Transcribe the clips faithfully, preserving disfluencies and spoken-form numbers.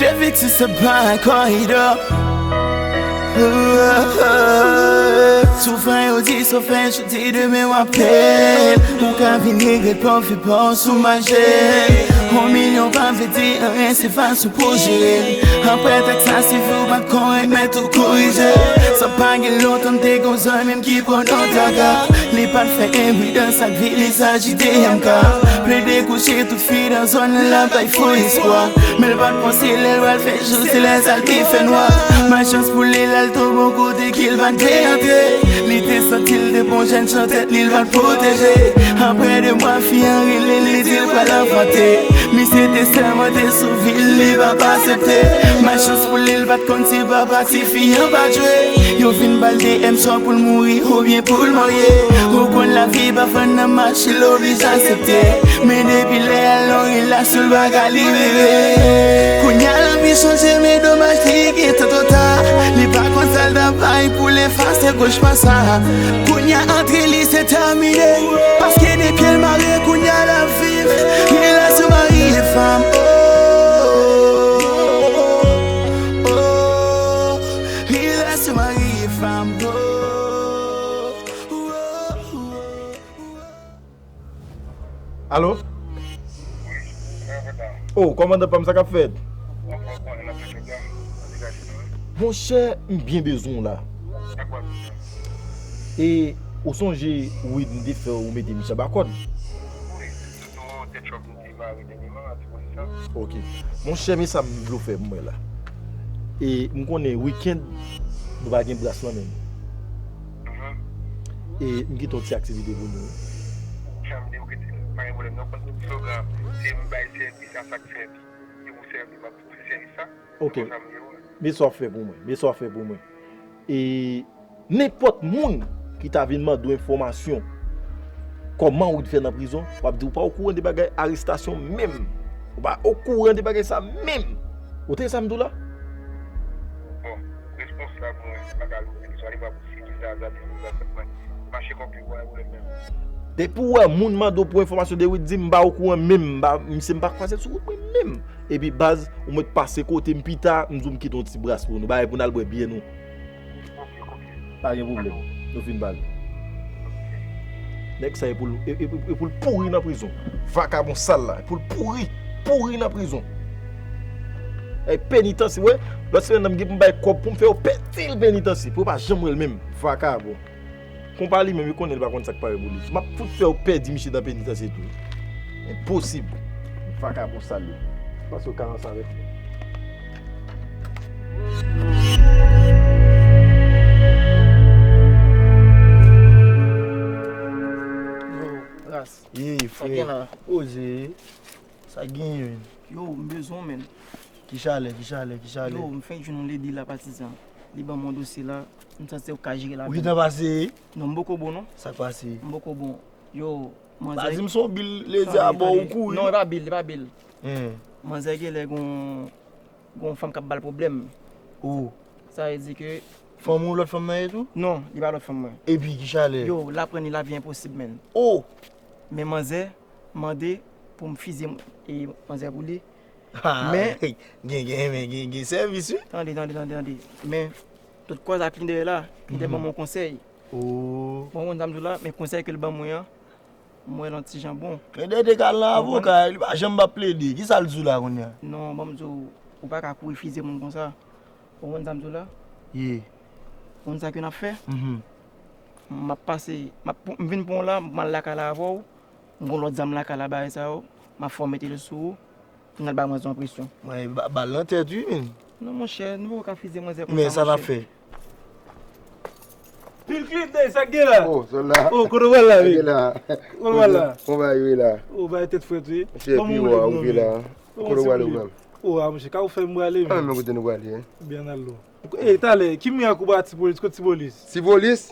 Te vekse se pa koridò. Si w fè yo di sa w fè jodi, demen w ap pè l. Ou ka vin regrèt pòfi pa w sou mache. On milyon pa vle di anyen, se fason pou jere l. Apre tèks la, si fi w pa t korèk, mèt ou korije. Sa pa gen lontan, m te gon zanmi m ki pran nan traka. Li pa t fè enpridans ak vi, li saji de M K. Plede kouche tout fi nan zòn nan, l ap bay fo espwa. Men l pa t panse lè l pral fè jou, se lè sa l te fè nwa. Malchans pou li, lè l tonbe yon kote ke l pa t vle antre. Li te santi l te bon jèn chantè, li l pa t pwoteje. Apre de mwa, fi an rele l, li di l pral anfante. Misye te sèmante sou vi l, li p ap aksepte. Malchans pou li, l pa t konn si papa tifi an pa jwe. Yo fin ba l de M swa pou l mouri oubyen pou l marye. Ou konn lavi pa fann nan mach, li oblije aksepte. Men depi lè a, l nan relasyon, l pa ka libere. Kounye a, l anvi chanje, men domaj, li gentan twò ta. Li pa konn sa l ta bay pou l efase kochma sa. Kounye a, antre li, se tèmine. Paske de pye l mare, kounye a, l ap viv relasyon mari e fanm. Oh, oh, oh, oh. Relasyon mari e fanm. Oh, oh, oh, oh. Alo? Oh, kòmandan pa m, sa k ap fèt? Monchè, m byen bezwen w la. E ou sonje wid m te fè w, ou mete misye anba kòd? Ok. Monchè, men sa m vle w fè pou mwen la. E m konnen wikenn, nou pa gen bras nan men nou. E m gen yon ti aktivite pou nou. Sa m di w, ok, pa gen pwoblèm non. Konn tout slogan, se m bay sèvis a sa k sèvi. E pou sèvi, m ap fè sèvis sa. Ok. Men sa w ap fè pou mwen. Men sa w ap fè pou mwen. E nenpòt moun ki ta vin mande w enfòmasyon kòman Wid fè nan prizon, w ap di w pa okouran de bagay arestasyon menm. Ou pa okouran de bagay sa menm. Ou tande sa m di w la? Bon, respons la pou mwen, se pa ka lou, se pa li pa pou sivil la, sa te sou la fèt mwen. Mache konpli pou mwen, pou mwen menm. Depi w wè moun mande w pou enfòmasyon de Wid, di m pa okouran menm, m pa, misye m pa kwaze l sou wout mwen menm. Epi baz, ou mèt pase kote m pita, m di w m kite yon ti bras pou nou, bagay pou n al bwè byè nou. Pa gen pwoblèm. Nou fin pale. Nèg sa e pou l, e, e, e pou l pouri nan prizon. Vakabon sal la, e pou l pouri, pouri nan prizon. E penitansi, wè. Lòt semèn nan m gen pou m bay kòb pou m fè yo pèdi l penitansi. Pou yo pa janm wè l menm. Vakabon. Konpa li menm, yo konnen li pa konn sa k pare pou li. M ap fout fè yo pèdi misye nan penitansi tou. Enposib. Vakabon sal yo. Pase yo ka ansanm avèk li. Yo, ras. Ye, frè. Sa gen la. Poze. Sa genyen, menn? Yo, m bezwen w, menn. Ki chalè, ki chalè, ki chalè? Yo, m fenk jwenn yon lady la, patizan. Li ban m yon dosye la, m santi w ka jere l avè m. Ou gentan pase? Non, m poko bon, non. Sa k pase? M poko bon. Yo, manzè. Pa di m se yon bil lady a ba w ou kouri. Non, e pa bil, e pa bil. Hen. Manzè genlè gon, gon fanm k ap ba l pwoblèm. Oh. Sa vle di ke. Fanm ou lòt fanm nan ye tou? Non, li pa lòt fanm mwen. Epi ki chalè? Yo, l aprann li lavi enposib, menn. Oh! Men manzè mande pou m fizye m-, e, manzè pou li. Men gen, gen, men gen, gen sèvis, wi. Tande, tande, tande, tande. Men tout kwaz ak li dèyè la, li te ban mwen yon konsèy. Oh. Bon, ou konn sa m di w la, men konsèy ke l ban mwen an, m wè l yon ti jan bon. Klendèy te ka al nan avoka, li pa janm p ap plede. Kisa l di w la kounye a? Non, ban m di w, ou pa ka kouri fizye moun konsa. Ou konn sa m di w la? Ye. Ou konn sa ke n ap fè? Mhm. M ap pase, m ap, m vin pran w la, m al lakay la avè w. M gon lòt zam lakay la, bagay sa yo, m ap fè w mete l sou ou, pou n al bay manzè yon presyon. Mwen, ba-, bal nan tèt, wi, menn. Non, monchè, nou poko ka fizye manzè konsa, monchè. Men sa n ap fè? Pil Clinton, sa k gen la? Oh, sòlda. Oh, kote w pral la, wi? Kote w pral la? Ou bay tèt frèt, wi. Monchè, pi wa, ou vye la. Kote w pral ou menm? Oh, a, monchè, ka ou fè m prale, menm? A, men kote nou prale, en? Byen al lou. E, talè, ki mirak ou ba Ti Polis? Kote Ti Polis? Ti Polis?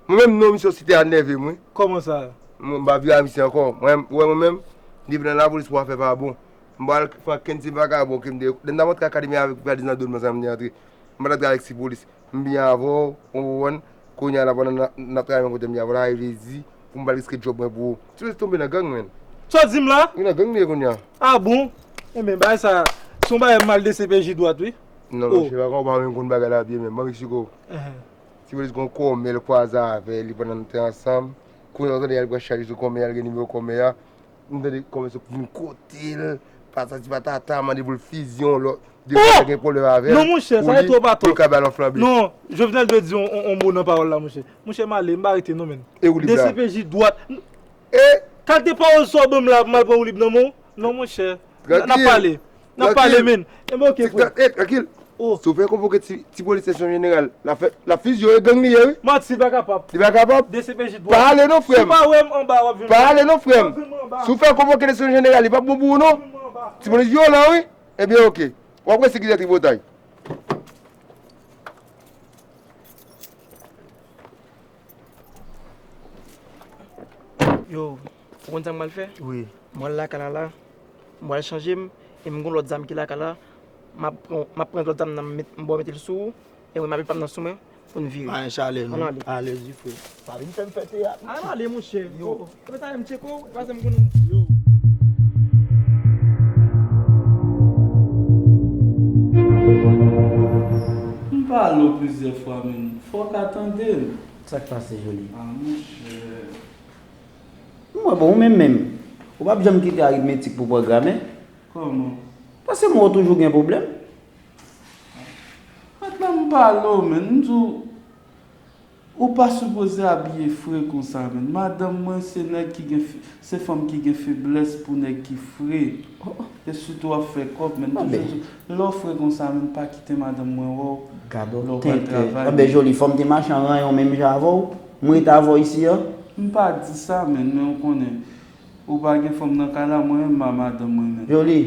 Mwen menm non, misye site a nève m, wi. Kòman sa? Mwen, m pa vire a misye ankò. Mwen, ou wè mwen menm, depi nan lapolis pou afè pa bon. M pral fè kenn ti vakabon ke m te, lè m t ap antre akademi avèk valiz nan do m nan sa m te antre. M pa t ap travay avèk Ti Polis. M byen avè w, ou konprann. Kounye a la pandan n ap, n ap travay menm kote m ye a, la e vle di pou m pa riske djòb mwen pou ou. Ti Polis tonbe nan gang, menn. Sa w di m la? Wi, nan gang li ye kounye a. A bon? Enben, bagay sa, Se yon bagay m al D C P J dwat, wi. Non, oh, monchè, pa konn, pa menm konn bagay la byen menm. Ban m eksplike w. Ti polis gen yon kòmè l kwaze avè li pandan nou te ansanm. Kounye a, w tande y al pran chaje sou kòmè a, l gen nimewo kòmè a. M tande kòmè sot vin kote l, patati patata, mande pou l fizion, lò, de fwa gen pwoblèm avè l, non, monchè, sa e twòp atò, pou l ka ba l yon flanbe. Non, Jovenel dwe di yon, yon, yon mo nan pawòl la, monchè. Monchè, m ale, m pa rete non, menn. E woulib la? D C P J dwat. E? Kalite pawòl sa w ban m la, m al pran woulib nan men w? Non, monchè. N ap pale. N ap pale, menn. Enben, oke, frè. E, trankil. Oh. Si w fè konvoke ti, ti polis seksyon jeneral, l ap fè, l ap fizion, e gang li ye, wi. Manti, li pa kapab. Li pa kapab? D C P J dwat. Pa ale non, frè m. Si w pa wè m anba, w ap vin. Pa ale non, frè m. W ap vin anba. Si w fè konvoke seksyon jeneral, li p ap bon pou ou, non. W ap vin anba. Ti polis vyolan, wi. Ebyen, oke. W ap wè si ki tripotay. Yo, ou konn sa m pral fè? Wi. Mwen lakay la la, mwen al chanje m, e m gon lòt zam ki lakay la, m ap pran, m ap pran lòt zam nan, m met, m ba w mete l sou ou, e mwen m ap met pa m nan sou mwen pou n vire. Pa gen chalè non. Ann ale. Alezi frè. Pa vin fè m fè teyat. Ann ale monchè. Yo. Oh, epa talè m tcheke w, epa se m konnen. Yo. M pale w plizyè fwa, men fò w ka tande m. Sa k pase, Joly? Ah, monchè. M wè, bon, ou menm menm, ou p ap janm kite aritmetik pou pran gramè. Kòman? Paske m wè w toujou gen pwoblèm. Mèt la, m pale w, menn. M di w, ou pa sipoze abiye fre konsa, menn. Madanm mwen, se nèg ki gen fe-, se fanm ki gen feblès pou nèg ki fre. Oh, oh. E sitou w ap fè kòb, menn. Anben. Toujou di, lè w fre konsa, menn, pa kite madanm mwen wè w lè w pral travay. Anben, Joly, fò m te mache an ranyon menm jan avè w. M rete avè w isi a. M pa di sa, menn, men ou konnen. Ou pa gen fanm nan kay la, mwen menm m a madanm mwen, menn. Joly.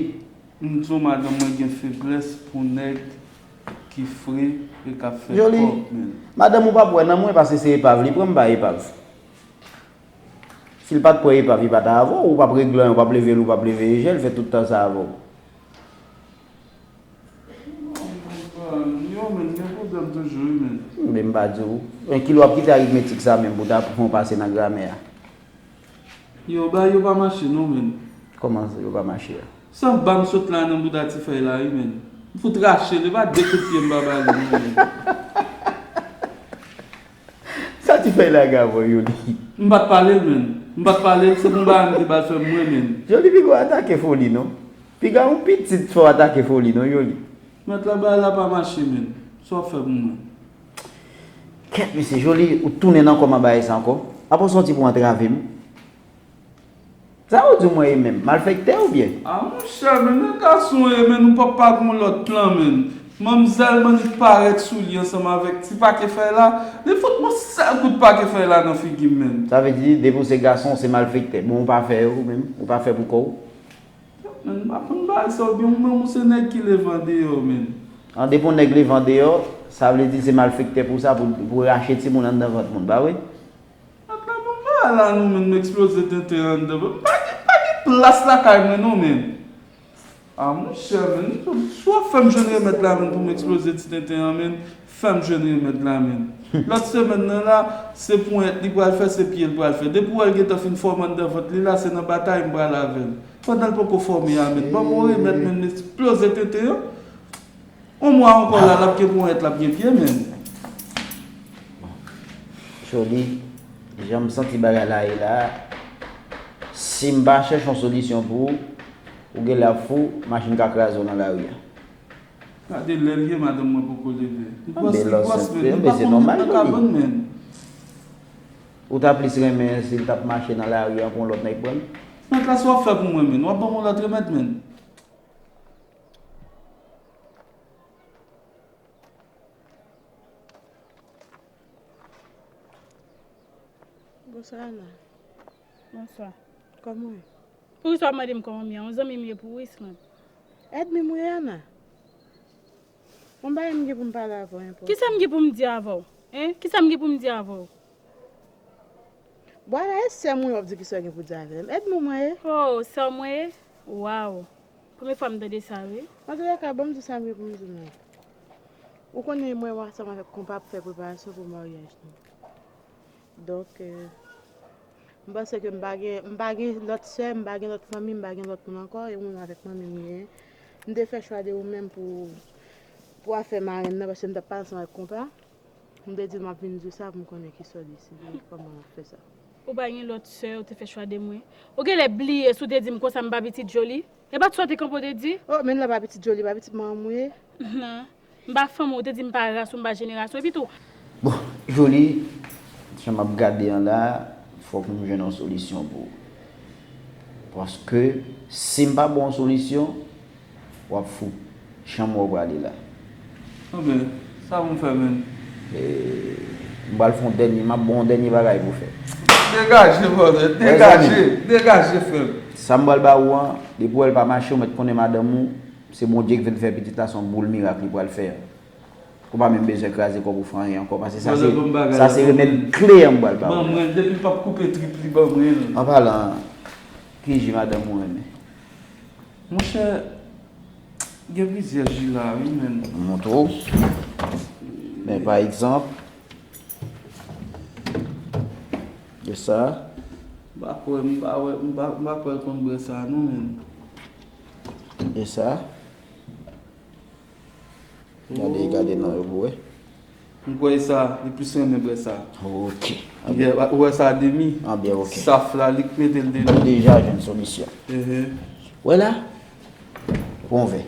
M di w, madanm mwen gen feblès pou nèg ki fre e k ap fè kòb, menn. Joly, madanm ou p ap wè nan mwen, paske se epav li pran, m pa epav. Si l pa t pran epav, li pa ta avè w, ou p ap regle anyen, ou p ap leve l, ou p ap leve je l, fè tout tan sa avè w. Yo, menn, gen pwoblèm toujou, wi, menn. Men m pa di w. Men kilè w ap kite aritmetik sa menm pou w ta fè yon pase nan gramè a? Yo, bagay yo pa mache non, menn. Kòman yo pa mache a? Sa m ba m sot la nan bouda ti fèy la, wi, menn. M fout rache l, e pa de kout pye m pa ba li non, menn. Sa ti fèy la gen avè w, Joly? M pa t pale l, menn. M pa t pale l, se pou bagay m te ba l fè m mwen menm. Joly, piga w atake Foli non. Piga yon pitit fè w atake Foli non, Joly. Mèt la, bagay la pa mache, menn. Sa w ap fè pou mwen? Kèt, mesye, Joly, ou tounen nan kòman bagay sa ankò? Apa w santi pou antrave m? Sa ou di mwen ye menm? Malfektè oubyen? A monchè, men nan gason ye, men nou pap pa gon lòt plan, men. Manmzèl mannik parèt sou li ansanm avèk ti pake fèy la, li fout mwen sèl kout pake fèy la nan figi m, men. Sa vle di, depi w se gason, w se malfektè. Bon, ou pa fè yo, ou menm? Ou pa fè pou kò w? Men, m pa konn bagay sa, oubyen ou menm ou se nèg ki leve andeyò, men. An, depi w nèg leve andeyò, sa vle di se malfektè pou sa, pou, pou rache timoun anndan vant moun, pa vre? Mèt la, bon bagay la non, men, m eksploze tenten anndan. Pa gen, pa gen plas lakay mwen non, men. A, monchè, men, si w ap fè m jwenn remèd la, men, pou m eksploze ti tenten an, men, fè m jwenn remèd la, men. Lòt semèn nan la, se ponyèt li pral fè, se pye l pral fè. Depi w wè l gentan fin fòme anndan vant li la, se nan batay m pral avè l. Pandan l poko fòme a, men, ban m yon remèd, men, m eksploze tenten an. Yon mwa ankò la, l ap gen ponyèt, l ap gen pye, menn. Joly, jan m santi bagay la ye la, si m pa chèche yon solisyon pou ou, ou genlè ap fou, machin ka kraze w nan lari a. Gade lè l ye, madanm mwen poko leve. Li gwòs, li gwòs, menn. Li pa konn met nan kabann, menn. Ou ta plis renmen si l t ap mache nan lari an pou yon lòt nèg pran l? Mèt la, sa w ap fè pou mwen, menn? W ap ban m yon lòt remèd, menn? Bonswa, Ana. Bonswa. Kòman w ye? Poukisa w ap mande m kòman m ye? Yon zanmi m ye pou ou, Islande. Èdmi m ou ye, Ana. Yon bagay m gen pou m pale avè w enpòtan. Kisa m gen pou m di avè w? Hein? Kisa m gen pou m di avè w? Bon, Ana, e sè m ou ye, w ap di kisa w gen pou di avè m. Èdmi m ou ye. Oh, sè w mwen ye? Waw. Premye fwa m tande sa, wi. Antouleka, ban m di sa m gen pou m di w la. Ou konnen mwen ansanm avèk konpa ap fè preparasyon pou maryaj nou. Donk, euh, m panse ke m pa gen, m pa gen lòt sè, m pa gen lòt fanmi, m pa gen lòt moun ankò, e ou menm avèk manmi m genyen. M te fè chwa de ou menm pou, pou afè marenn nan, paske m t ap pale ansanm ak konpa. M te di l m ap vin di w sa pou m konnen kisa w deside, kòman w ap fè sa. Ou pa gen lòt sè, ou te fè chwa de mwen. Ou genlè bliye si w te di m konsa m pa pitit Joly. E pa t sa w te kanpe w te di? Oh, men la pa pitit Joly, pa pitit manman m ou ye. Non. M pa fanm ou, ou te di m pa ras ou, m pa jenerasyon. Epi tou, Bon, Joly, jan m ap gade an la, fòk nou jwenn yon solisyon pou ou. Paske, si m pa ba w yon solisyon, w ap fou. Jan m wè w prale la. Anben, sa pou m fè, menn? E, m pral fè yon dènye, m ap ba w yon dènye bagay pou w fè. Degaje, brother, degaje, degaje, frè m. Sa m pral ba ou an, depi w wè l pa mache, ou mèt konnen madanm ou, se Bondye ki vin fè pitit la, se yon boul mirak li pral fè. Ou pa menm bezwen kraze kò w pou fè anyen ankò, paske sa se, sa se remèd kle an m pral ba ou. Ban mwen, depi l p ap koupe trip li, ban mwen l. An palan, ki ji madanm ou renmen? Monchè, gen plizyè ji la, wi, menn. M montre w. Men, pa egzanp, de sa. M pa kwè, m pa wè, m pa, m pa kwè l konn bwè sa, non, menn. De sa. Gade, gade nan yo pou wè. M kwè sa, li plis renmen bwè sa. Ok. Ou wè sa demi? Anben, ok. Saf la, li k mete l demi. Nou deja jwenn solisyon. Ehe. Wè la? Pran yon vè.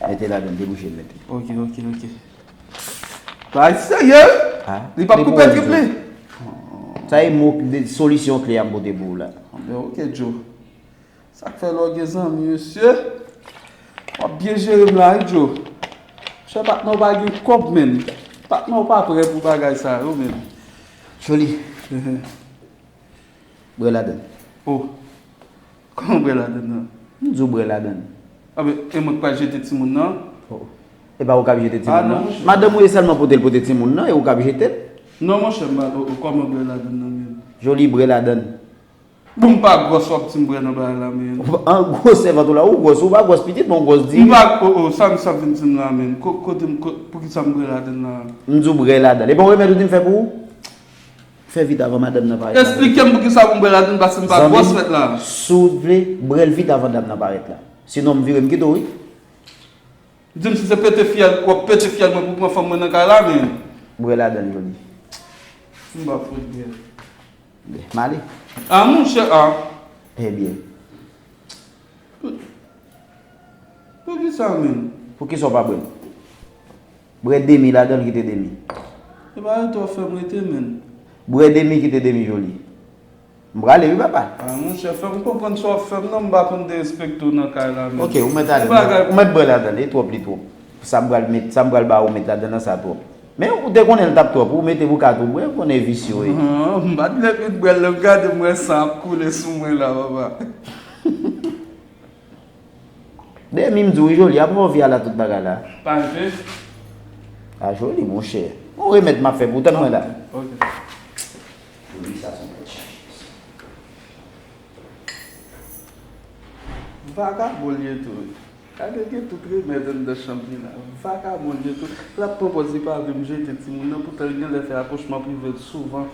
Mete ladan, debouche l nèt. Ok, ok, ok. Bagay serye, wi. Li p ap koupe trip li. Sa e mo, solisyon kle a m pote pou ou la. Anben, ok, Joe. Sa k fè lè w gen zanmi, mesye, w ap byen jere m la, wi, Joe. Chè, patnè w pa gen kòb, menn. Patnè w pa prè pou bagay sa yo, menn. Joly. Ehe. Bwè ladann. Oh. Kòman bwè ladann nan? M di w bwè ladann. Anben, e mwen k pral jete timoun nan? Oh. E pa ou k ap jete timoun nan? Ah, non, monchè. Madanm ou e sèlman pote l pote timoun nan, e ou k ap jete l? Non, monchè, m pa, oh, oh, kòman bwè ladann nan, menn? Joly, bwè ladann. Bon, m pa gwòs, w ap di m bwè nan bagay la, men. An gwosè vant ou la, ou gwòs, ou pa gwòs pitit, men ou gwòs diri. M pa, o, o, sa m sa vin di m la, men. Ko-, kote m, ko-, poukisa m bwè ladann la? M di w bwè ladann. E pa yon remèd ou di m fè pou ou? Fè vit avan madanm nan parèt la. Esplike m poukisa pou m bwè ladann, paske m pa gwòs mèt la. Zanmi m, si w vle, bwè l vit avan dam nan parèt la. Sinon, m vire m kite w, wi. Di m si se pete fyèl, w ap pete fyèl mwen pou pran fanm mwen nan kay la, men. Bwè ladann, Joly. M pa fout bwè. M ale. Ah, monchè, ah. Ebyen. Pou, poukisa menm? Poukisa w pa bwè l? Bwè demi ladan l, kite demi. E pa rete w ap fè m rete, menn. Bwè demi, kite demi, Joly. M prale, wi, papa. Ah, monchè, fè m konprann sa w ap fè m, non, m pa konn derespekte w nan kay la, menn. Ok, ou mèt ale. Ou mèt bwè ladan l, li twòp, li twòp. Sa m pral met, sa m pral ba ou met ladan nan sa twòp. Men ou te konnen l t ap twòp, ou mete pou kat ou bwè, ou konnen visye w ye. M pa t leve bwè l, lè m gade m wè san ap koule sou mwen la, papa. Demi m di w, wi, Joly, ap fè w vyal a tout bagay la. Pa rive? A, Joly, monchè. Yon remèd m ap fè pou ou, tann mwen la. Ok. Joly, sa se yon bèl chaj. Vagabon l ye tou, wi. Gade, gen tout remèd anndan chanm li la. Vagabon l ye tou. L ap pran pòz li pa vle m jete timoun nan, poutan l genlè fè akouchman prive l souvan.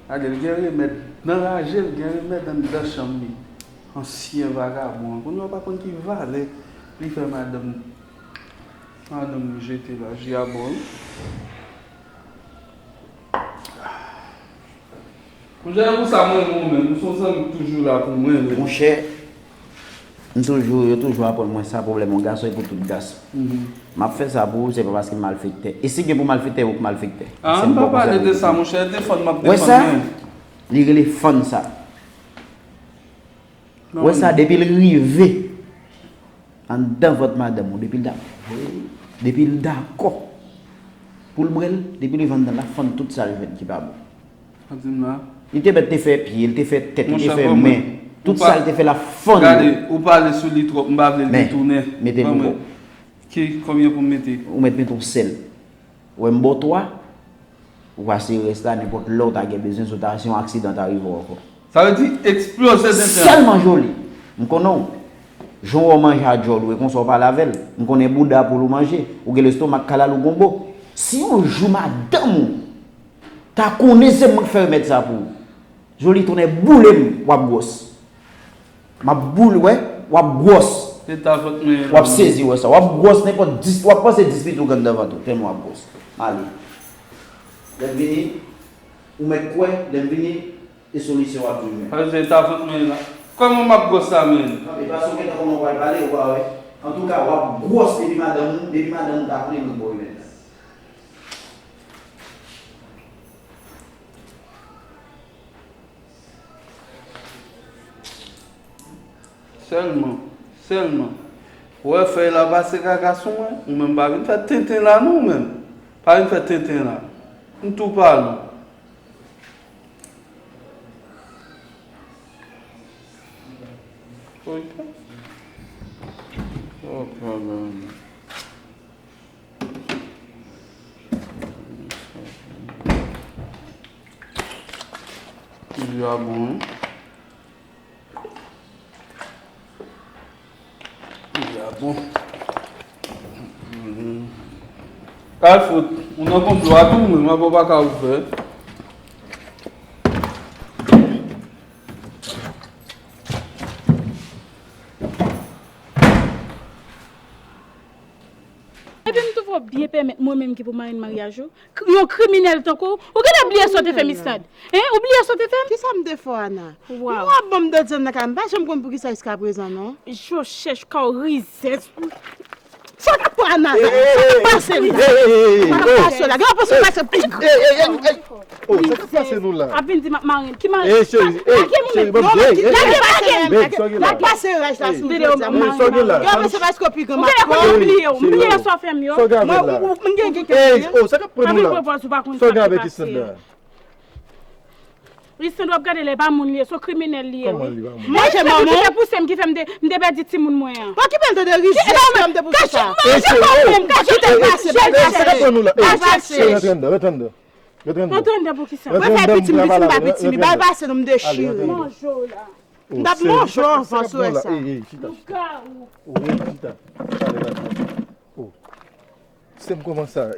Gade, l gen remèd nan raje l, gen remèd anndan chanm li. Ansyen vagabon an. Kounye a w pa konn ki valè li fè madanm, madanm li jete la. Ji a bon, wi. Monchè, e pou sa mwen renmen w menm, ou se yon zanmi k toujou la pou mwen, men. Monchè, m toujou, yo toujou aprann mwen sa, pwoblèm yon gason e pou tout gason. Mhm. M ap fè sa pou ou, se pa paske m malfektè. E si gen pou malfektè, e ou k malfektè. Ah, m pa pale de sa, monchè, defann m ap defann mwen. Wè sa? Li rele fann sa. Wè sa, depi l rive anndan vant madanm ou, depi l da-, depi l dakò pou l bwè l, depi l rive anndan l, l ap fann tout sa l jwenn ki pa bon. Sa di m la? Li te mèt te fè pye, li te fè tèt, li te fè men. Tout sa l te fè, l ap fann yo. Gade, ou pale sou li twòp, m pa vle l detounen. Mete pou kò. Ki, konbyen pou m mete? Ou mèt mete yon sèl. Wè m ba w twa, ou pase rès la, nenpòt lè w ta gen bezwen, si w ta, si yon aksidan ta rive w ankò. Sa vle di eksploze tenten. Sèlman Joly. M konnen w. Jan w wè w manje a djòl ou, e konsa w pale avè l. M konnen bouda poul ou manje, ou gen lestomak kalalou gonbo. Si yon jou madanm ou ta konnen se mwen k fè remèd sa pou ou, Joly, tonnè boule m, w ap gwòs. M ap boule, wè, w ap gwòs. Se ta fòt mwen ye la. W ap sezi, wè sa. W ap gwòs nenpòt dis, w ap panse dis pito k anndan vant ou, tèlman w ap gwòs. M ale. Lè m vini, ou mèt kwè, lè m vini, e solisyon w ap jwenn. Paske se ta fòt mwen ye la. Kòman m ap gwòs la menm? Non, e paske w gentan kòman w pral pale, ou pa wè. Antouka, w ap gwòs depi madanm ou, depi madanm ou ta konnen mwen bò rimèt la. Sèlman, sèlman, ou wè fèy la pase kaka sou mwen, ou menm pa vin fè tenten la non, ou menm. Pa vin fè tenten la. M tou pale w. Ok. Oh, pwoblèm. Li a bon, wi. Li a bon. Mhm. Kay fout, ou nan konplo a tou, men mwen pa ka ouvè. Epi m twouve w byen pèmèt mwen menm ki pou marenn maryaj ou, k- yon kriminèl tankou w, ou genlè bliye sa w te fè m, Istad. Hein, ou bliye sa w te fè m? Kisa m te fè w, Ana? Waw. Mwen ap ban m dodyan nan kay, m pa janm konn poukisa jiskaprezan, non. Yo chèch kòw rizèz. Sa k ap pran Ana la? Sa k ap pase la? Sa k ap pase la? Gen yon pase pase pi gran. Oh, sa k ap pase nou la? Ap vin di m ap marenn. Ki marenn? Ey, cheri, ey, cheri, ban m, ey, ey, ey, ey, sa w gen la? L ap pase raj la sou ou jodi a. Ey, sa w gen la? Yo, men se paske w pi gran, m ap pran. Ou genlè konn bliye w. M bliye sa w fè m yo. Sa w gen avè l la? Mwen, ou, ou, m gen, gen, gen. Ey, oh, sa k ap pran nou la? Sa w gen avèk Istad la? Istad w ap gade lè pa moun li ye, se yon kriminèl li ye, wi. Manje manman w. Ki te pouse m, ki fè m te, m te pèdi timoun mwen an. Pa okipe l tande rizèz, se ou menm te pouse sa. Kache manje kò w menm, kache. Kite l pase, ba l pase. Ba l pase. Cheri, antre anndan, antre anndan. Antre anndan. Antre anndan pou kisa? Mwen fè pitit m, pitit m pa piti, li ba l pase, non, m dechire. Manje w la. M t ap manje w anvan sou sa. Ey, ey, chita, chita. Lougawou. Oh, ey, chita. Ale, ale. Oh. Sè m, kòman sa?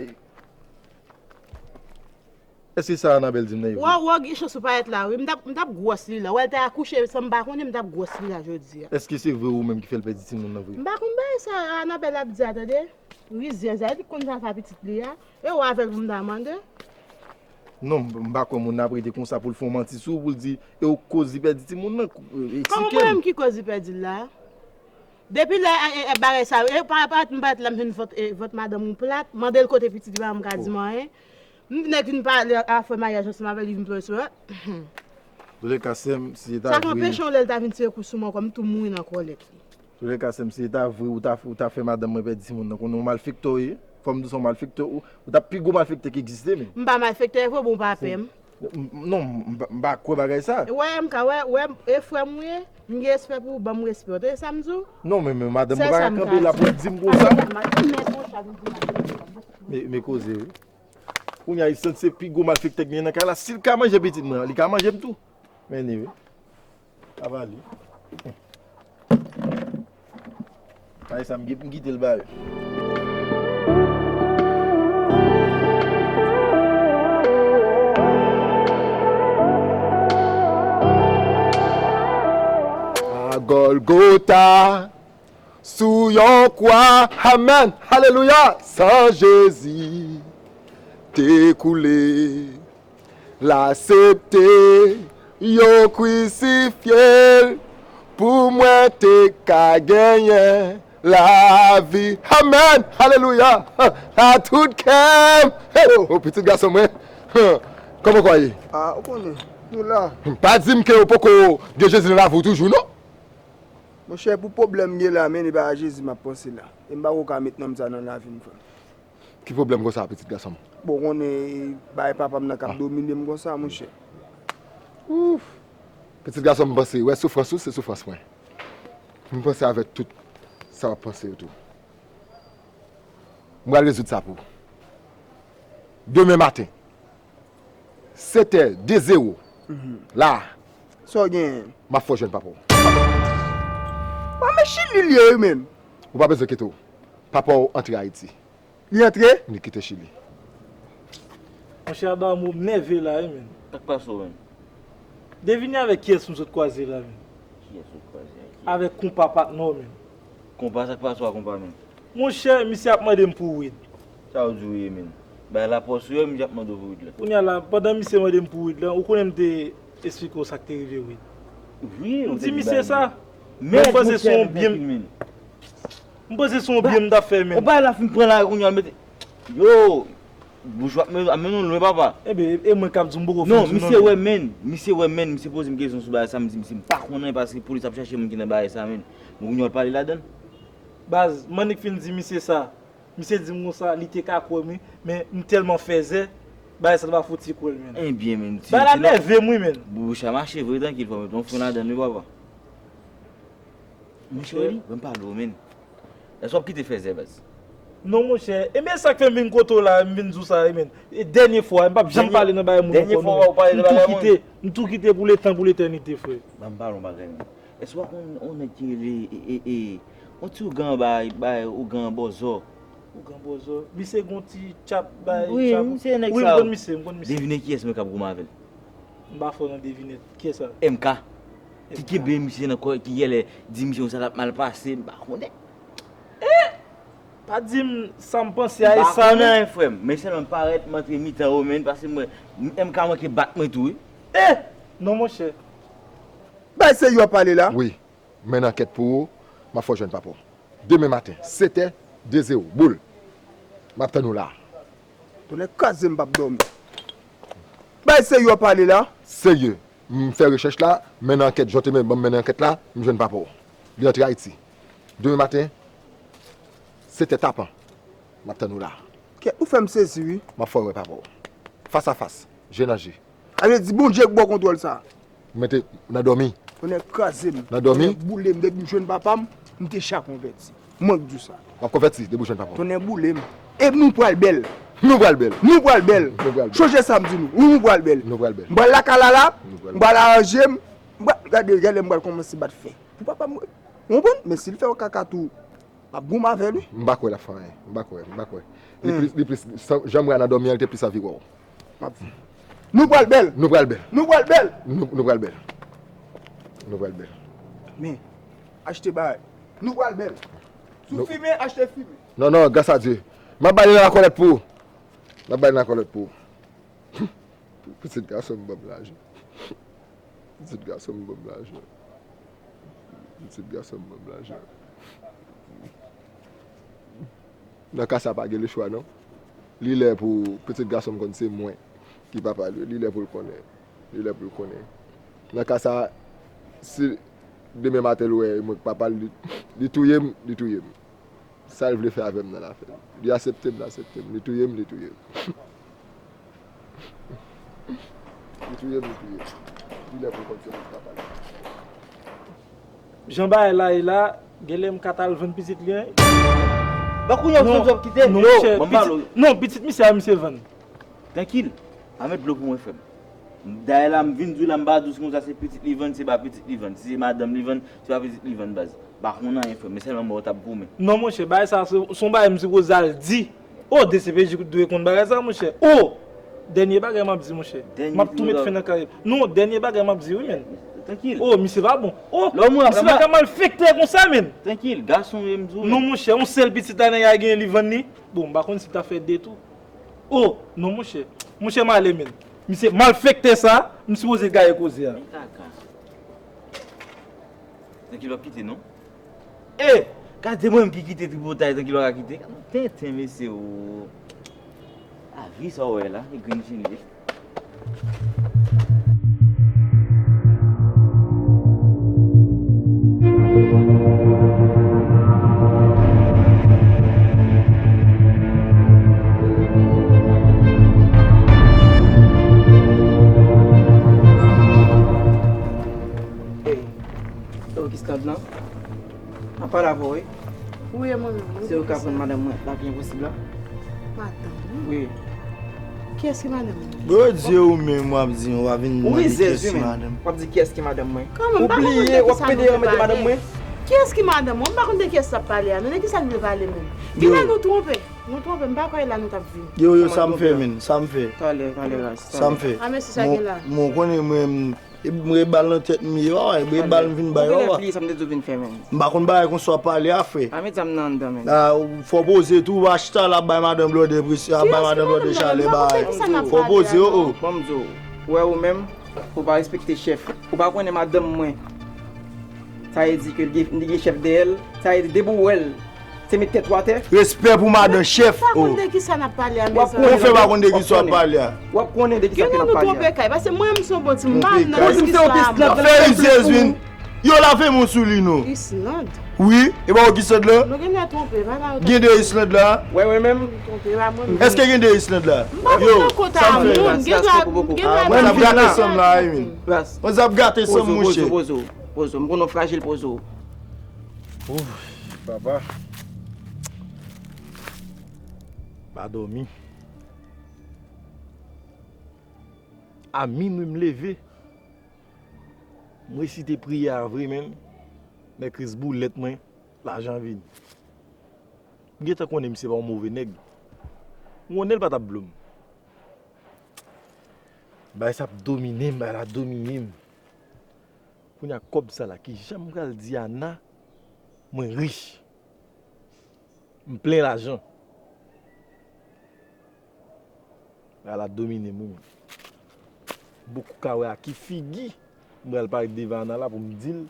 Èske sa Anabèl di m nan e vre? Wè, wè, gen chans ou pa t la, wi. M t ap, m t ap gwòs li la. Wè, l te akouche san m pa konnen, m t ap gwòs li la jodi a. Èske se vre ou menm ki fè l pèdi timoun nan vre? M pa konn bagay sa Anabèl ap di a, tande. Rizyèz la, li konn sa fè pitit li a. E ou avè l pou m ta mande? Non, m, m pa kwè moun nan ap rete konsa pou l fè yon manti sou ou, pou l di, e ou k koz li pèdi timoun nan, eksplike m. Kòman mwen menm ki koz li pèdi l la? Depi lè, e, e, bagay sa, e, pa, pa, m pa t la, m jwenn vant, e, vant madanm ou plat, mande l kote pitit li pa janm ka di m anyen. M nèk vin pale afè maryaj ansanm avè l, li vin plore sou mwen. Toulèka, sè m, si se ta vre. Sa k anpeche w lè l ta vin tire kou sou mwen ankò, m tou mouri nan kòlèt. Toulèka, sè m, si se ta vre, ou ta, ou ta fè madanm mwen pèdi timoun nan, konnen w malfektè w ye. Fò m di w se yon malfektè, ou, ou t ap pi gwo malfektè ki egziste menm. M pa malfektè vre, bon, w pa pè m. M, m, non, m pa, m pa kwè bagay sa. Wè, m ka wè, wè, e frè m ou ye, m gen respè pou ou, ban m respè w, tande sa m di w? Non, men, men madanm mwen pa ka kanpe la pou l di m konsa. Men, men koze, wi. Kounye a, Isan se pi gwo malfektè k genyen nan kay la. Si l ka manje pitit mwen an, li ka manje m tou. Men anyway. Avale. Ay, sa m gen pou m kite l ba yo. A Gòlgota, sou yon kwa, amèn, alelouya, san Jezi te koule. L aksepte yo krisifye l pou mwen te ka genyen lavi. Amèn! Alelouya! A tout kè m! Hey, oh, pitit gason mwen! Kòman w ye? Ah, ou konnen, nou la. Pa di m ke w poko gen Jezi nan lavi w toujou, non? Monchè, pou pwoblèm m gen la, men e pa Jezi m ap panse la. E m pa ko ka met nonm sa nan lavi m, frè m. Ki pwoblèm konsa, pitit gason m? Bon, konnen bagay papa m nan k ap domine m konsa, monchè. Ouf! Pitit gason m, m panse, wè soufrans ou, se soufrans mwen. M panse avèk tout sa w ap panse yo tou. M pral rezoud sa pou ou. Demen maten, sèt è, de zewo. Mhm. La. Sa w genyen? M ap fè w jwenn papa w. Bon, men Chili l ye wi menm. Ou pa bezwen enkyete w. Papa w antre Ayiti. Li antre? Li kite Chili. Monchè, Abraham, ou nève la wi menm. Sa k pase w menm? Devine avèk kiyès m sot kwaze la menm. Avèk konpa patnè w menm. Konpa, sa k pase w a konpa menm? Monchè, misye ap mande m pou wid. Sa w di w ye menm? Bay lapòs ou ye, misye ap mande w pou wid la. Kounye a la, pandan misye mande m pou wid la, ou konnen m te esplike w sa k te rive wid. Wi, ou te di bagay. M di misye sa. Men m panse se yon byen. M panse se yon byen m t ap fè menm. Ou bay la fin pran la kounye a, mete. Yo, bouch w ap men, ap mennen w lwen, papa. Ebyen, e mwen k ap di w m poko fin di w non. Non, misye wè men, misye wè men, misye poze m kesyon sou bagay sa, m di misye m pa konnen paske polis ap chache moun ki nan bagay sa men. Bon, kounye a w pale ladan l. Baz, m annik fin di misye sa. Misye di m konsa, li te ka kwè m wi, men m tèlman fèzè, bagay sa t ap fouti kwè l men. Ebyen, men, ti, bagay la nève m wi men. Bouch a mache vre, trankil, fò m met yon fren ladan l wi, papa. Monchè, ban m pale w, men. Èske w ap kite fèzè, baz? Non, monchè. E men sa k fè m vin kote w la, m vin di w sa, e men. E dènye fwa, m p ap janm pale nan bagay moun ankò, non. M tou kite, m tou kite pou letan, pou letènite, frè. Ban m pale w yon bagay, men. Èske w pa konn yon nèg ki rele, e, e, e, yon ti ougan bay, bay ougan bòzò? Ougan bòzò? Misye gon ti tchap bay tchap. Wi, misye nèg sa. Wi, m konn misye, m konn misye. Devine kiyès mwen k ap goumen avè l? M pa fò nan devinèt. Kiyès sa? M K. Ki kenbe misye nan kò, ki genlè di misye konsa l ap mal pase, m pa konnen. Eh! Pa di m sa m panse a, e sa menm. M pa konnen anyen, frè m, men sèlman m parèt, m antre mitan yo, men, paske mwen, M K manke bat mwen tou, wi. Eh! Non, monchè. Bay serye w ap pale la? Wi. M mennen ankèt pou ou, m ap fè w jwenn papa w. Demen maten, sèt è, de zewo, boul. M ap tann ou la. Tonnè kraze m p ap dòmi. Bay serye w ap pale la? Serye. M fè rechèch la, m mennen ankèt, jan w te men, ban m mennen ankèt la, m jwenn papa w. Li antre Ayiti. Demen maten, sèt è tapan. M ap tann ou la. Kèt, ou fè m sezi, wi. M ap fè w wè papa w. Fas a fas, je nan je. Sa vle di Bondye k ba w kontwòl sa. Mwen te nan dòmi. Tonnè kraze m. Nan dòmi? Tonnè boule m, depi m jwenn papa m, m deja konvèti. Mwen k di w sa. W ap konvèti depi w jwenn papa w. Tonnè boule m. E nou pral bèl. Nou pral bèl. Nou pral bèl. Nou pral bèl. Chonje sa m di nou. Nou pral bèl. Nou pral bèl. M pral lakay la la. Nou pral bèl. M pral aranje m. M pral, gade, gade, m pral kòmanse bat fè. Pou papa m, ou konprann? Men si l fè yon kaka tou, m ap goumen avè l, wi. M pa kwè l ap fè anyen. M pa kwè, m pa kwè. Li plis, li plis, jan m wè a nan dòmi an, li te plis anvi wè w. M ap di. Nou pral bèl. Nou pral bèl. Nou pral bèl. Nou, nou pral bèl. Nou pral bèl. Men, achte bagay. Nou pral bèl. Si w fimen, achte fimen. Non, non, gras a Dye. M ap bay li nan lakòlèt pou ou. M ap bay li nan lakòlèt pou ou. Pitit gason m ban m lajan. Pitit gason m ban m lajan. Pitit gason m ban m lajan. Nan ka sa, pa gen lechwa non. Li lè pou pitit gason m konn se mwen ki papa l wi. Li lè pou l konnen. Li lè pou l konnen. Nan ka sa, si demen maten l wè mwen k papa l, li, li touye m, li touye m. Sa l vle fè avè m nan l a fè l. Li aksepte m, l aksepte m. Li touye m, li touye m. Li touye m, li touye m. Li lè pou l konn se mwen k papa l. Jan bagay la ye la, genlè m ka t al vann pitit li an. Ba kounye a w sot w ap kite? Non, non, monchè, ban m pale w. Non, pitit misye a misye vann. Trankil. Pa met dlo pou mwen, frè m. Dayè la, m vin di w la, m pa di w si konsa se pitit li vann, se pa pitit li vann. Si se madanm li vann, se pa pitit li vann, baz. M pa konn anyen, frè m, men sèlman m wè w t ap goumen. Non, monchè, bagay sa, se, se yon bagay m sipoze al di. O, D C P J dwe konn bagay sa, monchè. O! Dènye bagay m ap di, monchè. M ap tou met fen nan karyè. Non, dènye bagay m ap di, wi, menn. Trankil. O, misye pa bon. O, misye pa ka malfektè konsa, menn. Trankil, gason ye, m di w, menn. Non, monchè, yon sèl pitit la nèg la genyen, li vann li. Bon, m pa konn si l ta fè de tou. O, non, monchè. Monchè, m ale, menn. Misye malfektè sa, m sipoze gaye koze a. Men kaka. Trankil w ap kite, non? E! Gade mwen menm ki kite tripotay, trankil w ap kite. Gade yon tenten, mesye, o. Lavi sa w wè la, e grenn chen li ye. Ey, Ogistand lan? M ap pale avè w, wi. Wi, e mwen menm, wi. Se ou k ap rann madanm mwen lavi enposib la? Madanm ou? Wi. Kiyès ki madanm ou? Bondye, ou menm w ap di, w ap vin mande kiyès ki madanm. W ap di kiyès ki madanm mwen. Ou bliye, w ap pede anmède madanm mwen. Kiyès ki madanm mwen? M pa konn de kiyès w ap pale a, non, de kisa l vle pale menm? Genlè nou twonpe. Nou twonpe, m pa kwè la nou t ap vin. Yo, yo, sa m fè, menn, sa m fè. Talè, talè, raz. Sa m fè. A, men se sa gen la. Mwen, mwen konnen mwen, Mwen bal nan tèt m ye, papa, mwen bal m vin bay, papa. Pliye sa m te di w vin fè, men. M pa konn bagay konsa w ap pale a, frè. Pa met zam nan anndan, men. Ah, fò w poze tou, w pa chita la ap bay madan Blòdè presyon, ap bay madan Blòdè chalè, bagay. Fò w poze, oh, oh. Ban m di w, ou wè ou menm, ou pa respekte chèf. Ou pa konnen madanm mwen, sa vle di ke li gen, li gen chèf dèyè l, sa vle di depi w wè l, se met tèt ou atè. Respè pou madan chèf, oh. Ou pa konn de ki sa n ap pale a, mezanmi. Ou fè pa konn de ki sa w ap pale a. W ap konnen de ki sa ke n ap pale a. Gen nan nou twonpe kay, paske mwen menm se yon bon timoun, m pa nan istwa a. Fè rizyèz vin. Yo lave men w sou li non. Island. Wi, e pa w ki sot la? Nou gen lè twonpe, pa la. Gen de Island la? Wè, wè menm. Twonpe, pa mwen menm. Èske gen de Island la? M pa konn nan kota a moun, gen dwa, gen dwa. Mwen ap gate sanm la, wi, men. Mwen ap gate sanm, monchè. Pozo, pozo, pozo. M konnen w frajil, pozo. Ouf, papa. Pa dòmi. A minwi m leve. M resite priyè a vre menm. Men kriz boulèt mwen, lajan vini. M gentan konnen misye pa yon move nèg. M konnen l pa t ap blo m. Bagay sa ap domine m, bagay la domine m. Kounye a kòb sa la, kijan m pral di Ana mwen rich? M plen lajan. Bagay la domine m, wi. Bokou ka wè a ki figi m pral parèt devan Ana la pou m di l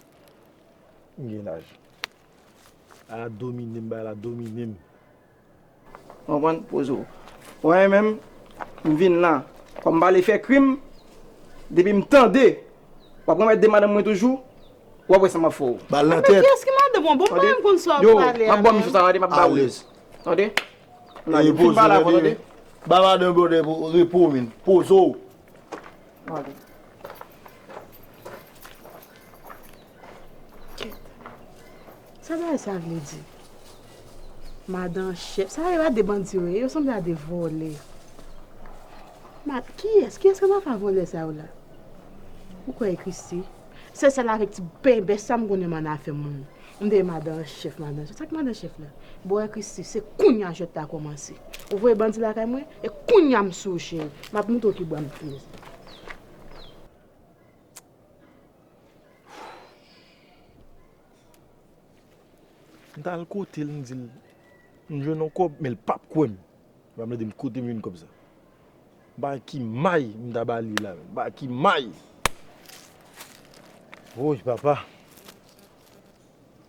m gen lajan. Bagay la domine m, bagay la domine m. Konprann? Poze w. Mwen menm, m vin la. Kòm m pa vle fè krim, depi m tande w ap ranmèt de madanm mwen toujou, w ap wè sa m ap fè w. Bal nan tèt. Kiyès ki madanm mwen? Bon, m pa menm konn sa w ap pale a. M ap ba w misye sa, tande, m ap ba w li. Tande? Tande, m fin pale avè w, tande? Ba madanm Blòdè repo, men. Poze w. Tande. Kèt. Sa bagay sa vle di? Madan chèf. Sa yo pa de bandi yo ye, yo sanble a de vòlè. Ma, kiyès? Kiyès ki nan afè vòlè sa yo la? Ou kwè e Christie? Se sèl avèk ti bèbè sa m konnen m ann afè moun. M te madan chèf, madan chèf. Sa k madan chèf la? Bon, e Christie, se kounya jwèt la kòmanse. Ou voye bandi lakay mwen, e kounya m sou ou, cheri. M ap montre w ki bwa m peze. M t al kote l, m di l, m jwenn yon kòb, men l p ap kwè m. L pa mande m kote m jwenn kòb sa. Bagay ki may m ta ba li la, menm. Bagay ki may. Woy, papa.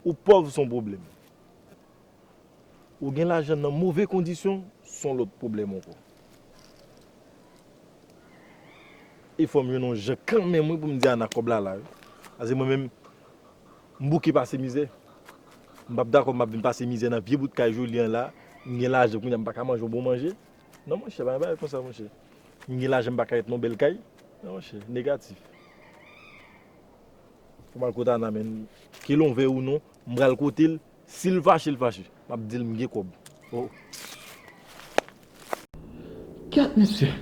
Ou pòv se yon pwoblèm. Ou gen lajan nan move kondisyon, se yon lòt pwoblèm ankò. E fò m jwenn yon jan kanmenm, wi, pou m di Ana kòb la la, wi. Paske mwen menm, m bouke pase mizè. M p ap dakò m ap vin pase mizè nan vye bout kay Joly an la. M gen lajan kounye a, m pa ka manje yon bon manje. Non, monchè, pa gen bagay konsa, monchè. M gen lajan, m pa ka ret nan yon bèl kay. Non, monchè, negatif. Fò m al kote Ana, men. Ke l ouvè ou non, m pral kote l. Si l fache, l fache. M ap di l m gen kòb. Oh. Kèt, mesye.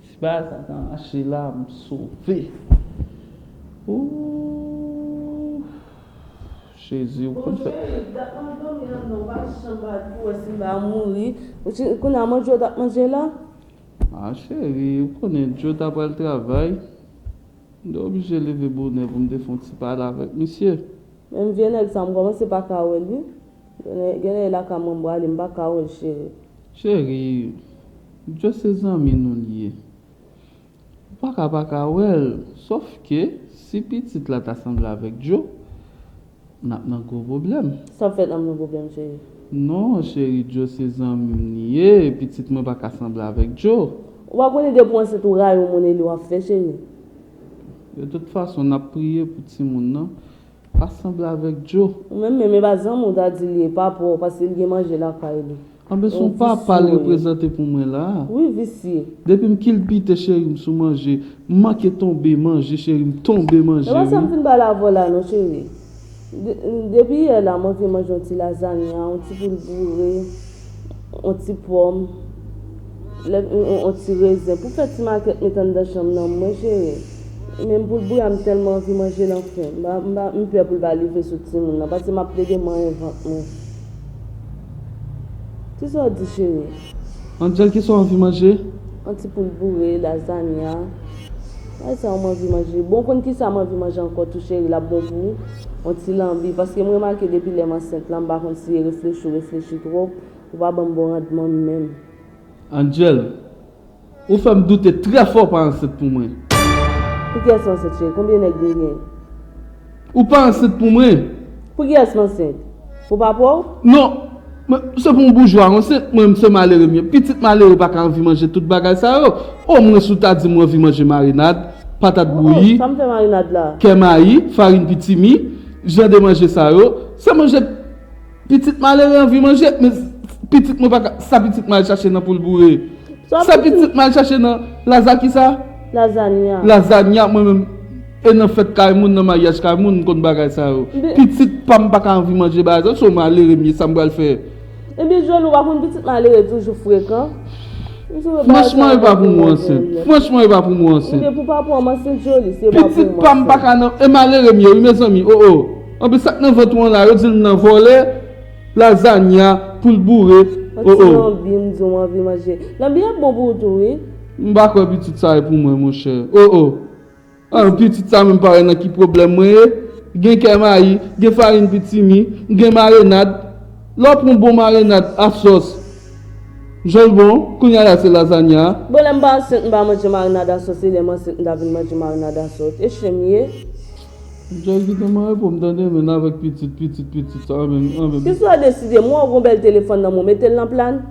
Si bagay sa ta mache la, m sove. Ooh. Jezi, ou konn fè. Bon, cheri, dat m ap dòmi anndan, ou pa janm pa di pou wè si m pa mouri. Ou ti, kounye a manje w t ap manje la? Ah, cheri, ou konnen Joe ta pral travay. M te oblije leve bonè pou m te fè yon ti pale avèk misye. Menm vye nèg sa, m kòmanse pa ka wè l, wi. Gen lè, gen lè lakay mwen m prale, m pa ka wè l, cheri. Cheri, Joe se zanmi nou li ye. Ou pa ka pa ka wè l. Sòf ke, si pitit la ta sanble avèk Joe, n ap nan gwo pwoblèm. Sa fè n ap nan pwoblèm, cheri? Non, cheri, Joe se zanmi m li ye, pitit mwen pa ka sanble avèk Joe. Ou pa konnen depi w ansent ou rayi yon moun e li w ap fè, cheri? De tout fason, n ap priye pou timoun nan. Pa sanble avèk Joe. Ou menm, menm e pa zanmi w ta di li ye, pa pa w, paske li gen manje lakay li. Anben, se yon papa l reprezante pou mwen la. Wi, visye. Depi m kilbite, cheri, m sou manje. M manke tonbe manje, cheri, m tonbe manje, wi. E pa sa m fin pale avè w la non, cheri. De-, depi yè la, m anvi manje yon ti lazanya, yon ti poul boure, yon ti pòm, lè, yon, yon, yon ti rezen. Pou fè ti makèt met anndan chanm nan mwen, cheri. Menm poul boure a, m tèlman anvi manje l anfen. M pa, m pa, m pè pou l pa rive sou timoun nan, paske m ap plede manyen vant mwen. Kisa w di, cheri? Angel, kisa w anvi manje? Yon ti poul boure, lazanya, Ay, sa w m anvi manje. Bon, konn kisa m anvi manje ankò tou, cheri, l ap bon pou ou? Yon ti lanbi. Paske m remake depi lè m ansent lan, m pa konn si e reflechi w reflechi twòp, ou pa ban m bon randman menm. Angel, ou fè m doute trè fò w pa ansent pou mwen. Pou kiyès ou ansent, cheri? Konbyen nèg ou gen? Ou pa ansent pou mwen. Pou kiyès m ansent? Pou papa w? Non, men se pou yon boujwa ansent, mwen, se malere m ye. Pitit malere pa ka anvi manje tout bagay sa yo. Omwen, si w ta di m w anvi manje marinad, patat bouyi, kè mayi, farin pitimi, jan de manje sa yo, se manje pitit malere anvi manje, men pitit mwen pa ka, sa pitit mwen al chache nan poul boure. Sa pitit mwen al chache nan laza kisa? Lazanya. Lazanya, mwen menm, e nan fèt kay moun, nan maryaj kay moun, m konn bagay sa yo. Pitit pa m pa ka anvi manje bagay sa yo, se yon malere m ye, sa m pral fè? Ebyen, Joly, ou pa konn pitit malere toujou frekan? Franchman, e pa pou mwen ansent. Franchman, e pa pou mwen ansent. Ebyen, pou papa w m ansent, Joly, se pa pou mwen ansent. Pitit pa m pa ka nan, e malere m ye, wi, mezanmi, o, o. Anplis, sa k nan vant ou an la, yo di l m nan vòlè, lazanya, poul boure, o, o. Yon ti lanbi, m di w m anvi manje. Lanbi ap bon pou ou tou, wi. M pa kwè pitit sa e pou mwen, monchè. O, o. Ah, pitit sa menm pa wè nan ki pwoblèm mwen ye. Gen kè mayi, gen farin pitimi, gen marinad. Lè w pran bon marinad a sòs, jan l bon, kounye a la se lazanya. Bon, lè m pa ansent, m pa manje marinad a sòs, e lè m ansent, m ta vin manje marinad a sòs. E chen m ye? Jay kite m repo m tande, men avèk pitit, pitit, pitit sa, anben, anben. Kisa w deside? M wè w gon bèl telefòn nan men w, mete l nan plan.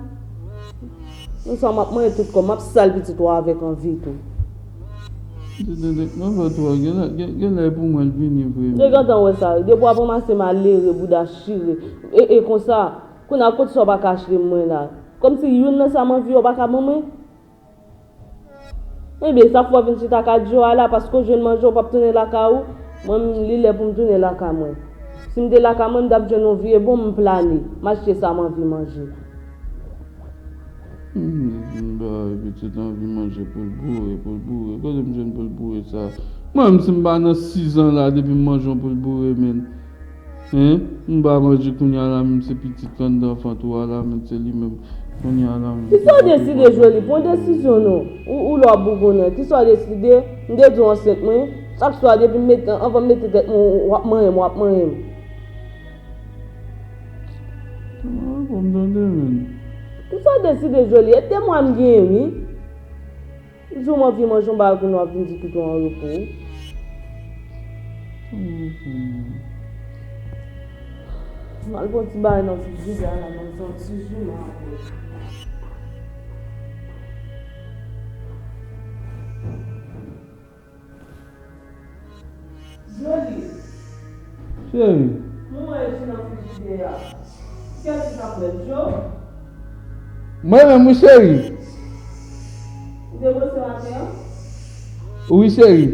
Konsa m ap manyen tout kò m, m ap sal pitit ou a avèk anvi tou. Tete, mwen fè twò, genlè, gen, genlè pou mwen l vini vre. Mwen gentan wè sa, depi w ap ranmase malere, bouda chire. E, e konsa, kounye a kote sa w pa ka achte mwen la? Kòmsi youn nan sa m anvi yo pa ka ban mwen? Ebyen, sa fè w vin chita ak Joe a la, paske w jwenn manje, w p ap tounen lakay ou? Mwen, li lè pou m tounen lakay mwen. Si m te lakay mwen, m t ap jwenn yon vye bon, m plane, m achte sa m anvi manje. Hmm, m bay pitit anvi manje poul boure, poul boure. Kote m jwenn poul boure sa? Mwen menm, si m pa nan sizan la, depi m manje yon poul boure, men. Hein? M pa manje kounye a la menm, se pitit k anndan vant ou a la menm, se li menm kounye a la menm. Kisa w deside, Joly? Pran desizyon non. Ou, ou lè w ap bougonnen. Kisa w deside? M te di w ansent mwen. Chak swa depi m mete, anvan m mete tèt mwen, w ap manyen m, w ap manyen m. Ah, bon, m tande menm. Kisa w deside, Joly? E de mwa m genyen, wi. Di w m anvi manje yon bagay kounye a w ap vin di kite w an repo. M al pran ti bagay nan frijidè a la, m al fè yon ti jouman apre. Joly. Cheri. Mwen wè jus nan frijidè a. Kiyès ki t ap bwè l, Joe? Mwen menm, wi, cheri. Ou te bwose maten an? Wi, cheri.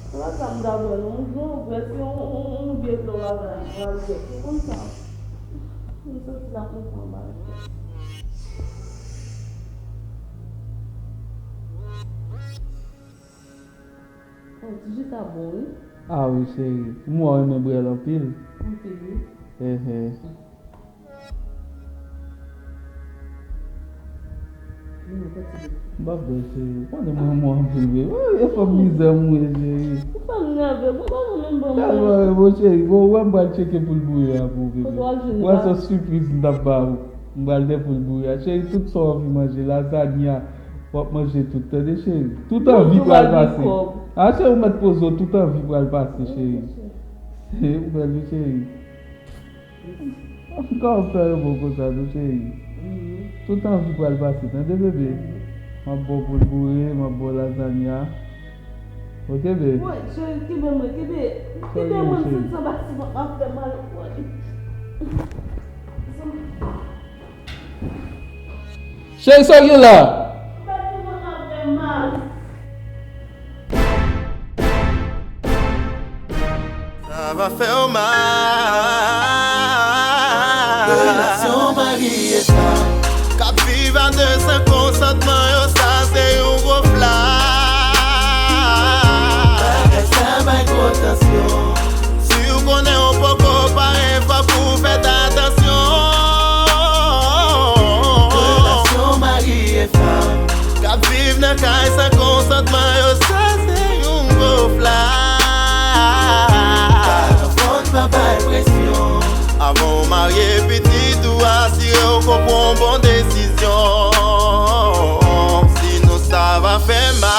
Se pa sa m ta bwè non, m gen yon vè, se yon, yon, yon, yon vye dlo bagay, m pral bwè. Se konn sa. M santi l ap monte anba. Oh, ti jus sa bon, wi. Ah wi, cheri. M wè w renmen bwè l anpil. Anpil, wi. Ehe. Vini, pran ti gout. M p ap bwè, cheri. Ou konnen m renmen w anpil, wi. Wi, e fòk mizè m, wi, cheri. Ou fè m nève. Bon, bon, bon, bon, bon. Tèlman renmen w, cheri. Bon, ou wè m pral tcheke poul boure a pou ou, bebe. Ou wè se yon sipriz m t ap ba ou. M pral de poul boure a. Cheri, tout sa w anvi manje, lazanya. W ap manje tout, tande, cheri. Tout anvi pral pase. A, cheri, ou mèt poze w, tout anvi pral pase, cheri. Ou bèl, wi, cheri. Kòman w fè yo bon konsa, tou, cheri? Tout anvi pral pase, tande, bebe. M ap ba w poul boure, m ap ba w lazanya. Ok, bebe. Woy, cheri, kenbe mwen, kenbe. Kenbe mwen, m santi anba ti vant mwen ap fè mal. Woy. Cheri, sa w gen la? Sa va fè w mal. Relasyon mari e fanm k ap viv a de san, konsantman yo, sa se yon gwo flag. Bagay sa bay gwo tansyon. Si w konnen w poko pare, fòk ou fè atansyon. Relasyon mari e Kay san konsantman yo, sa se yon gwo flag. Paran fò n pa bay presyon. Avan w marye pitit ou, asire w ke w pran yon bon desizyon. Sinon sa va fè mal.